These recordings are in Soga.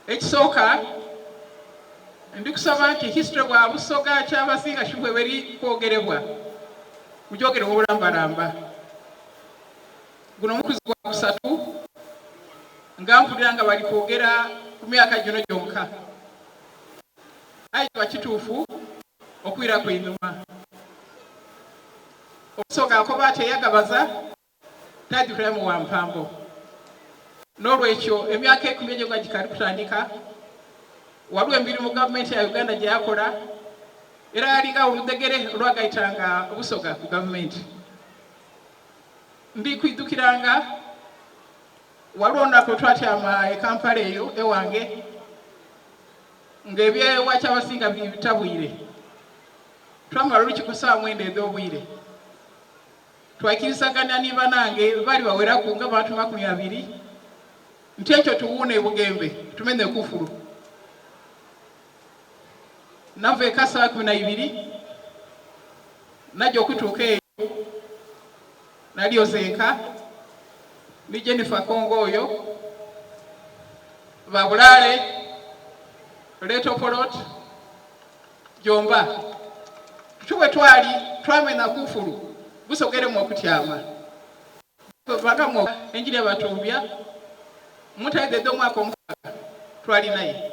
Ekisooka ndi kusaba nti history bwa Busoga Kyabazinga Shuhwe bweri kwogerebwa mugyogerebwa obulambalamba. Guno mukuzi gwa kusatu nga mpulira nga bali kwogera ku myaka gino gyonka. Aye kiba kituufu okwiraku einhuma. Omusoga akoba ati eyagabaza Tajukiramu wa mpambo. N'olwekyo emyaka eikumi egyo nga gikali kutandika, waliwo emirimu gavumenti ya Uganda gye yakola era yalinga oludhegere olwagaitanga Busoga ku gavumenti. Ndi kwidhukiranga waliwo olunaku lwe twatyama e Kampala eyo ewange nga eby'ewa Kyabazinga bitabwire. Twamala olukiiko saawa mwenda edh'obwire. Twaikirizagania ni banange baali baweraku nga bantu 20 nti enkyo tuwuune e Bugembe tumenhe ekufulu. Nava eka saawa 12 naja okutuuka eyo naliyo zenka ni Jennifer Kongo oyo, ba Bulaale, Leto Polot, Jomba. Tutyo bwe twali twamenha kufulu busogeremu okutyama. Bwebagamu enjiri yabatumbya mutaidha edh'omwaka omukaaga twali naye.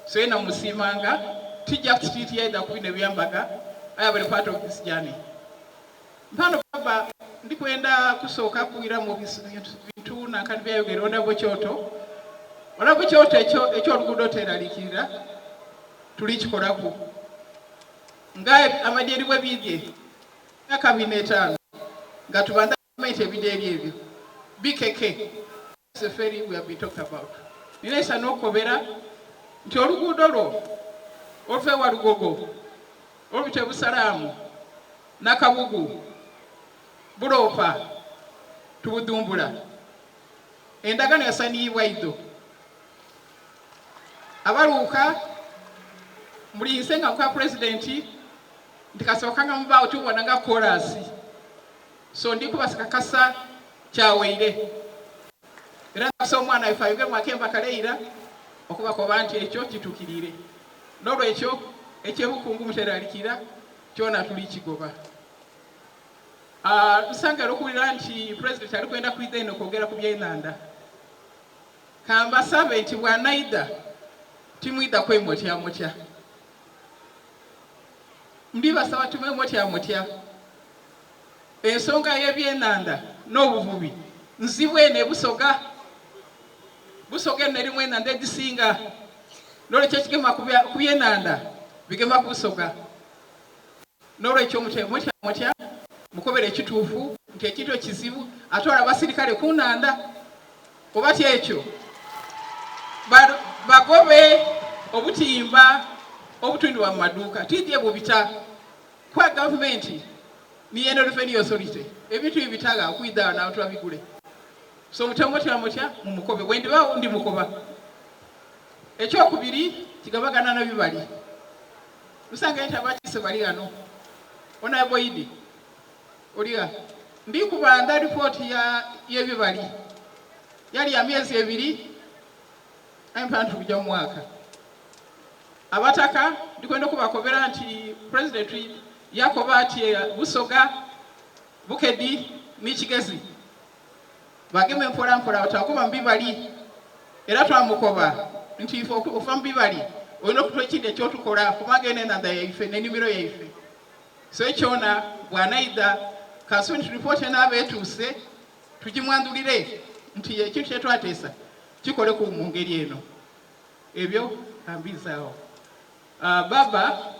So yena musiimanga ti just nti yaidha ku bino eby'embaga aye abere part of this journey. Mpano baba ndi kwenda kusooka kwiramu bintu nankani byayogera Honourable Kyoto. Honourable Kyoto ekyo eky'oluguudo teraliikirira tuli kikolaku. Nga amadyeri bwe biidhye emyaka bina etaanu nga tubandha gavumenti ebidyeri ebyo bikeke. That's the ferry we have been talking about. Nina eisanhu okukobera nti oluguudo lwo oluva e Walugogo olubita e Busalaamu, Nakabugu, Buloopa tubudhumbula. Endagano yasaniibwa idho. Abaluuka mulinze nga nkoba Pulezidenti nti kasookanga mubaagho tubona nga koolaasi. So ndi kubakakasa kyawaire. Era nkusaba omwana waife ayogere mu akembo akaleira okubakoba nti ekyo kitukiriire. N'olwekyo eky'ebukungu muteralikira kyona tuli kigoba. Nsangaire okuwulira nti Pulezidenti ali kwenda kwidha eno kwogera ku byenhandha. Ka mbasabe nti bw'anaidha timwidha kwemotyamotya. Ndibasaba timwemotyamotya. Ensonga y'ebyenhandha n'obuvubi nzibu eno e Busoga. Busoga eno erimu enhandha edhisinga. N'olwekyo ekigema ku byenhandha bigema ku Busoga. N'olwekyo mutemotyamotya mukobere ekituufu nti ekintu ekyo kizibu ate olwo abasirikale ku nhandha oba ti ekyo bagobe obutimba obutundibwa mu maduuka tidhye bubita kuba gavumenti ni Eno Revenue Authority ebintu bibitagha okwidha ghano abantu babigule. So mutemotyamotya mumukobe bwendibagho ndimukoba. Ekyokubiri kigabagana na bibali. Musange nti abakiise bali ghano. Honourable Idi oli gha? Ndi kubandha lipooti ya y'ebibali. Yali ya myezi ebiri aye mpano tuli kuja mu mwaka. Abataka ndi kwenda okubakobera nti Pulezidenti yakoba ati Busoga, Bukedi ni Kigezi bageme mpola mpola batakuba mu bibali era twamukoba nti ife okuva mu bibali olina okutuwa ekindi ekyotukola kubanga eno enhandha yaife n'enimiro yaife. So kyona bwanaidha kansuubire nti lipooti enaaba etuuse tugimwandhulire nti ekintu kyetwateesa kikoleku mu ngeri eno. Ebyo kambiizaagho. Baba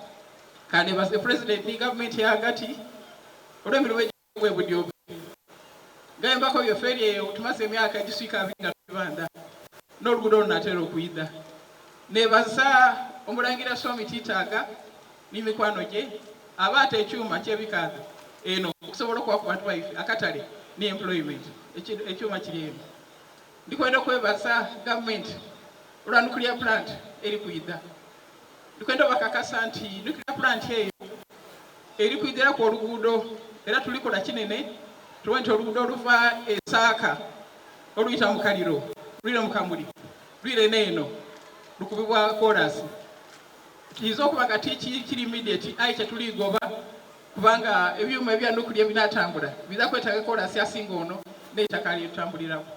kanebaze Pulezidenti ni gavumenti eyaghagati olw'emirimo egy'obwebudyobe. Nga embako byaife eri eyo tumaze emyaka egiswika abiri nga tubibandha n'oluguudo lunatera okwidha. Nebaza Omulangira Swami Titaaga ni mikwano gye abaata ekyuma ky'ebikaadho eno okusobola okuwa ku bantu baife akatale ni employment. Ekyuma kiri eno. Ndi kwenda okwebaza gavumenti olwa nuclear plant eri kwidha. Ndi kwenda obakakasa nti nuclear plant eyo eri kwidhiraku oluguudo era tuli kola kinene tubone nti oluguudo oluva e Saaka oluyita mu Kaliro lwire mu Kamuli lwire n'eno. lukubibwa kolansi. Kiyinza okuba nga ti kiri immediate aye kye tuli goba kubanga ebyuma ebya nuclear ebinaatambula biidha kwetaaga kolansi asinga ono n'eitaka lye tutambuliraku.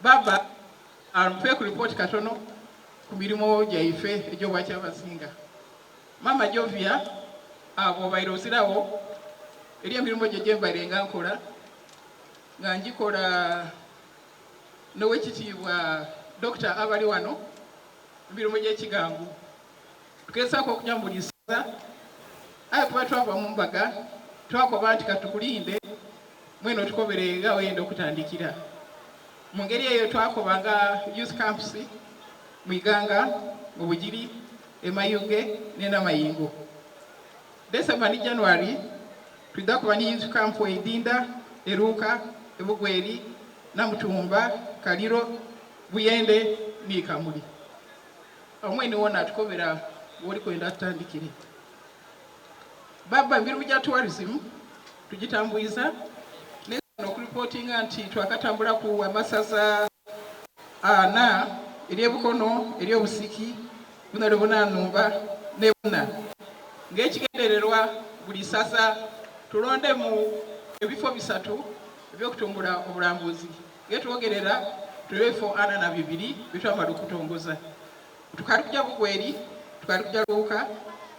Baba ampe ku ripooti katono ku mirimo gyaife egy'Obwakyabazinga. Maama Jovia, bw'obaire oziragho eri emirimo gye gye mbaire nga nkola, nga ngikola n'Owekitiibwa Dokita abali wano, emirimo gy'ekigangu. Tugezaku okuja mu buli isaza, aye kuba twava mu mbaga, twakoba nti katukulinde mwene otukobere nga weyenda okutandikira. Mu ngeri eyo twakoba nga youth camps mu Iganga, mu Bugiri, e Mayuge n'e Namayingo. December ni January twidha kuba ni youth camp e Idinda, e Luuka, e Bugweri, Namutumba, Kaliro, Buyende ni Kamuli. Omwene wona atukobera woli kwenda tutandikire. Baba emirimu gya tourism tugitambwiza n'okuripootinga nti twakatambulaku amasaza ana ery'Ebukono, ery'Obusiki, Bunale Bunanumba ne Buna. Ng'ekigendererwa buli saza tulondemu ebifo bisatu eby'okutumbula obulambuzi. Ghetwogerera tuli ebifo 42 byetwamala okutongoza. Tukali kuja Bugweri, tukali kuja Luuka,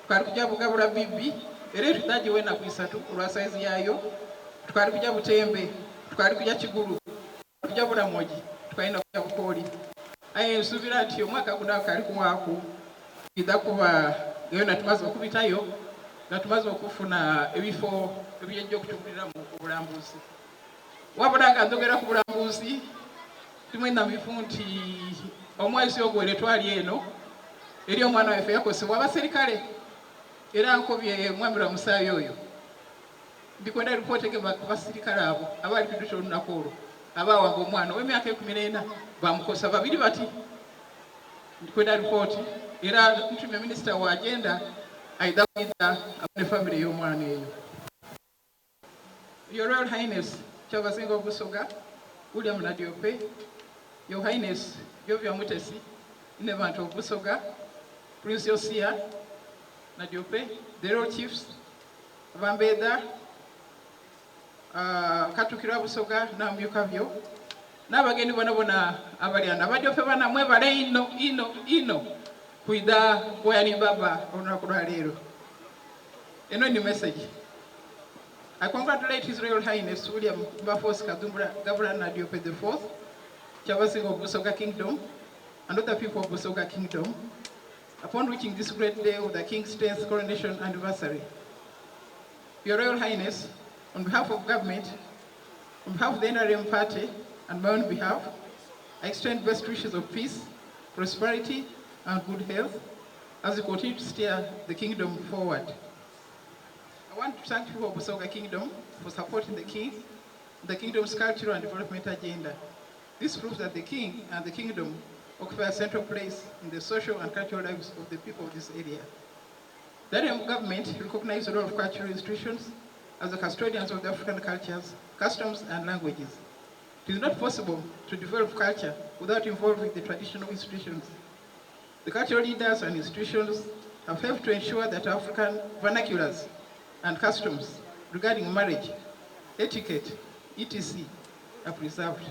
tukali kuja Bugabula Bibbi, era etwidha giwa enaku isatu olwa saizi yaayo. Tukali kuja Butembe, tukali kuja Kigulu, kuja Bulamogi, tukalina kuja Bukooli. Aye nsuubira nti omwaka guno akali kuwaaku twidha kuba nga yona tumaze okubitayo nga tumaze okufuna ebifo ebyejja okutumbuliramu obulambuzi. Wabula nga ndhogera ku bulambuzi, ndi mwenamifu nti omwezi ogwere twali eno eri omwana waife yakosebwa abaserikale era nkobye mwami lwa musaayi oyo ndikwenda ripooti egema ku basirikale abo abaali ku olunaku olwo abawamba omwana ow'emyaka 14 bamukosa babiri bati. Ndikwenda ripooti era ntumye minisita wa agenda aidha kwidha abone famire y'omwana eyo. Your Royal Highness Kyabazinga of Busoga, William Nadiope, Your Highness Jovia Mutesi, Inhebantu of Busoga, Prince Yosia Nadiope, the Royal Chiefs, Abambedha, Katukiro wa Busoga n'amyuka byo, n'abagenyi bona bona abali ano. Abadiope bana mwebale ino ino ino kwidha kuwaya baba olunaku lwa leero. Eno ni message. I congratulate His Royal Highness William Wilberforce Kadhumbura Gabula Nadiope IV, Kyabazinga of Busoga Kingdom, and other people of Busoga Kingdom, upon reaching this great day of the King's 10th coronation anniversary. Your Royal Highness, on behalf of government, on behalf of the NRM party, and my own behalf, I extend best wishes of peace, prosperity, and good health as we continue to steer the kingdom forward. I want to thank people of Busoga Kingdom for supporting the king, the kingdom's cultural and development agenda. This proves that the king and the kingdom occupy a central place in the social and cultural lives of the people of this area. The NRM government recognizes the role of cultural institutions as the custodians of the African cultures, customs, and languages. It is not possible to develop culture without involving the traditional institutions. The cultural leaders and institutions have helped to ensure that African vernaculars and customs regarding marriage, etiquette, etc. are preserved.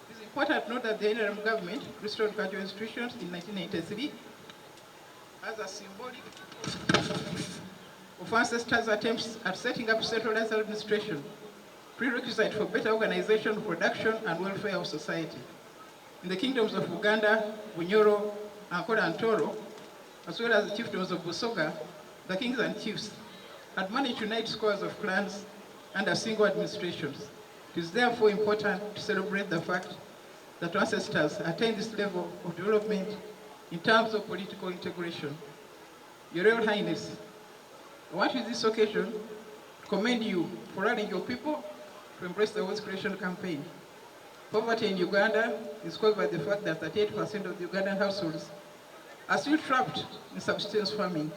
It is important to note that the NRM government restored cultural institutions in 1993 as a symbolic of ancestors' attempts at setting up centralized administration, prerequisite for better organization, production, and welfare of society. In the kingdoms of Uganda, Bunyoro, Ankole, and Toro, as well as the chiefdoms of Busoga, the kings and chiefs had managed to unite scores of clans under single administrations. It is therefore important to celebrate the fact that our ancestors attained this level of development in terms of political integration. Your Royal Highness, I want to use this occasion to commend you for rallying your people to embrace the wealth creation campaign. Poverty in Uganda is caused by the fact that 38% of the Ugandan households are still trapped in subsistence farming,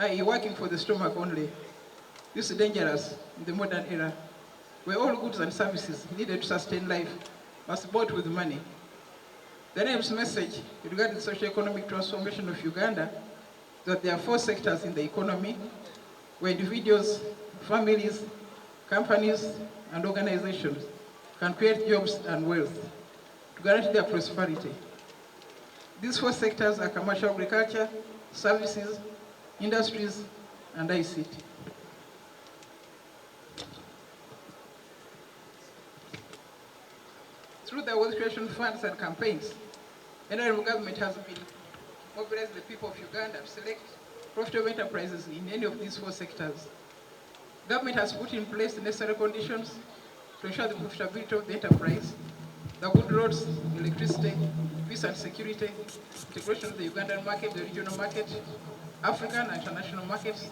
i.e. working for the stomach only. This is dangerous in the modern era, where all goods and services needed to sustain life must be bought with money. The NRM's message regarding the socio-economic transformation of Uganda is that there are four sectors in the economy where individuals, families, companies, and organizations can create jobs and wealth to guarantee their prosperity. These four sectors are commercial agriculture, services, industries, and ICT. Through the wealth creation funds and campaigns, NRM government has been mobilizing the people of Uganda to select profitable enterprises in any of these four sectors. Government has put in place the necessary conditions to ensure the profitability of the enterprise, the good roads, electricity, peace and security, integration of the Ugandan market, the regional market, African and international markets,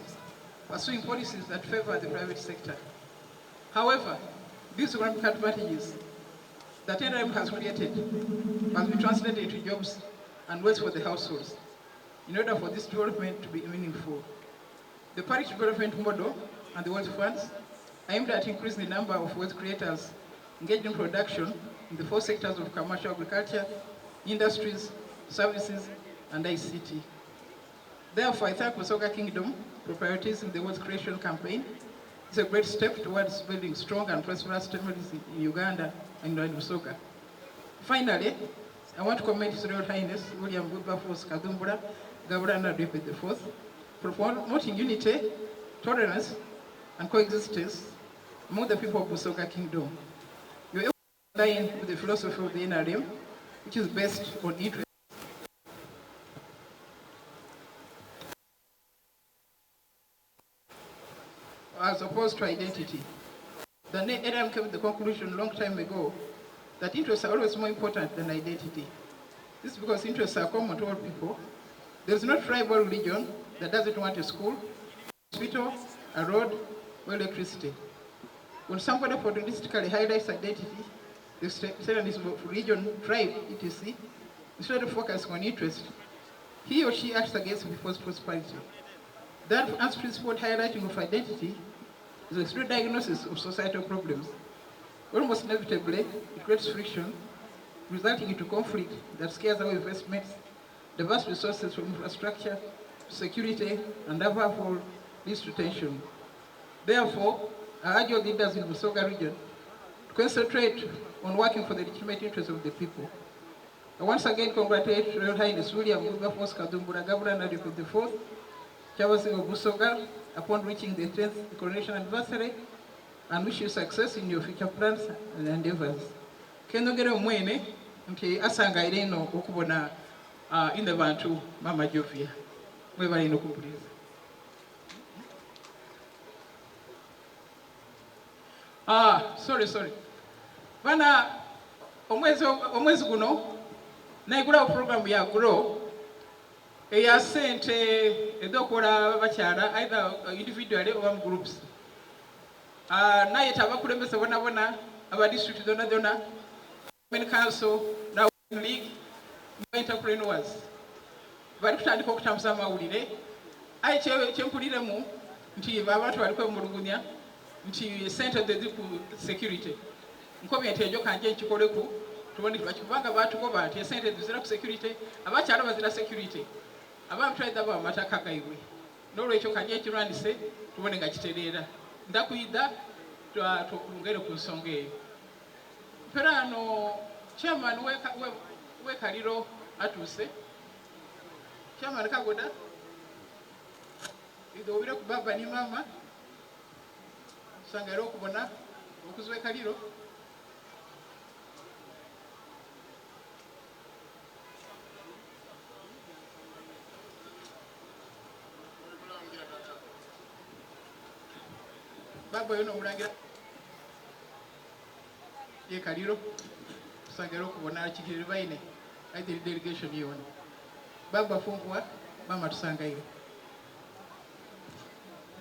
pursuing policies that favor the private sector. However, these economic advantages that NRM has created must be translated into jobs and wealth for the households in order for this development to be meaningful. The parish development model and the wealth funds aimed at increasing the number of wealth creators engaged in production in the four sectors of commercial agriculture, industries, services, and ICT. Therefore, I thank Busoga Kingdom for prioritizing the wealth creation campaign. It's a great step towards building strong and prosperous families in Uganda and in Busoga. Finally, I want to commend His Royal Highness William Wilberforce Kadhumbula, Gabula Nadduli IV, for promoting unity, tolerance, and coexistence among the people of Busoga Kingdom. You align with the philosophy of the NRM, which is based on interest as opposed to identity. The NRM came to the conclusion a long time ago that interests are always more important than identity. This is because interests are common to all people. There is no tribal religion that doesn't want a school, hospital, a road, or electricity. When somebody opportunistically highlights identity, the sectarianism of religion, tribe, etc., instead of focusing on interest, he or she acts against people's prosperity. That unprincipled highlighting of identity is a true diagnosis of societal problems. Almost inevitably, it creates friction, resulting into conflict that scares away investments, diverse resources from infrastructure, security, and above all, leads to tension. Therefore, I urge all leaders in the Busoga region to concentrate on working for the legitimate interests of the people. I once again congratulate Royal Highness William Wilberforce Kadhumbula Gabula Nadduli IV, Kyabazinga of Busoga, upon reaching the 10th coronation anniversary, and wish you success in your future plans and endeavors. Kendogere omwene nti asangaire ino okubona uh, ine bantu Mama Jovia. Mwebale ino kumpuliriza. Ah, sorry, sorry. Bana omwezi omwezi guno naigulawo program ya Grow eya sente edh'okuwola abakyala either individually oba mu groups. Ah, nayeta abakulembeze bonabona aba district dhona dhona, women council na women league ne entrepreneurs bali kutandika okutambuza amawulire aye kyempuliremu nti abantu bali kwemulugunya nti sente dhiri ku security. Nkobye nti ekyo kanje nkikoleku tubone kibaki kubanga batukoba nti esente dhizira ku security, abakyala bazira security, abaami twaidha bawa amataka gaibwe. N'olwekyo kanje nkirwanise tubone nga kitereera. Ndakwidha twongere ku nsonga eyo. Mperaano chairman we Kaliro atuuse. Chairman Kagoda, idha obire ku baba ni mama, tusangaire okubona omukuzi w'e Kaliro. Baba oyo n'omulangira ye Kaliro, tusangaire okubona akikirire baine aidha delegation yona. Baba funguwa, mama tusangaire.